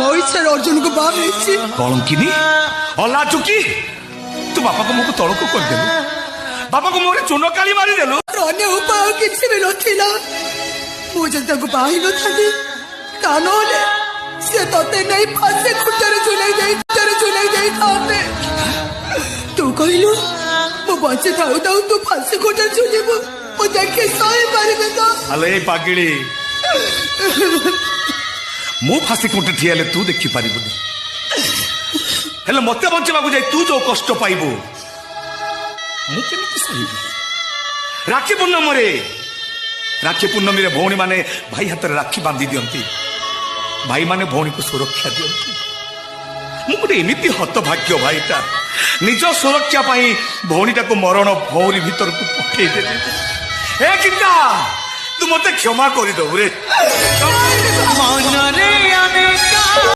ମୋ ଇଚ୍ଛାରେ ଅର୍ଜୁନକୁ ବାହା ହେଇଛି। କଳଙ୍କିନି, ଅଲାଜୁକି, ତୁ ବାପାକୁ ମୁହଁକୁ ତଳକୁ କରିଦେଲୁ, ବାପାକୁ ମୁହଁରେ ଚୂନ କାଳି ମାରିଦେଲୁ। ଅନ୍ୟ ଉପାୟ କିଛି ବି ନଥିଲା। ମୁଁ ଯଦି ତାକୁ ବାହା ହେଇନଥାନ୍ତି, ତା ନହେଲେ ସେ ତତେ ନେଇ ଫାଶୀ ଖୁଣ୍ଟରେ ଝୁଲେଇ ଦେଇଥାନ୍ତେ। ତୁ କହିଲୁ, ମୁଁ ବଞ୍ଚି ଥାଉ ଥାଉ ତୁ ଫାଶୀ ଖୁଣ୍ଟରେ ଝୁଲିବୁ, ମୁଁ ଦେଖି ସହିପାରିବି ତ? ଆଲେ ଏଇ ପାଗିଳି, ମୁଁ ଫାଶୀ ଖୁଣ୍ଟ ଠିଆ ହେଲେ ତୁ ଦେଖିପାରିବୁନି, ହେଲେ ମତେ ବଞ୍ଚେଇବାକୁ ଯାଇ ତୁ ଯୋଉ କଷ୍ଟ ପାଇବୁ, ମୁଁ କେମିତି ସହିବି? ରାକ୍ଷୀ ପୂର୍ଣ୍ଣମୀରେ ଭଉଣୀମାନେ ଭାଇ ହାତରେ ରାକ୍ଷୀ ବାନ୍ଧି ଦିଅନ୍ତି, ଭାଇମାନେ ଭଉଣୀକୁ ସୁରକ୍ଷା ଦିଅନ୍ତି। ମୁଁ ଗୋଟେ ଏମିତି ହତଭାଗ୍ୟ ଭାଇଟା, ନିଜ ସୁରକ୍ଷା ପାଇଁ ଭଉଣୀଟାକୁ ମରଣ ଭଉଁରୀ ଭିତରକୁ ପଠେଇଦେଲି। ଏ ଗୀତା, ତୁ ମତେ କ୍ଷମା କରିଦବୁ ରେ। ମନରେ ଅନେକ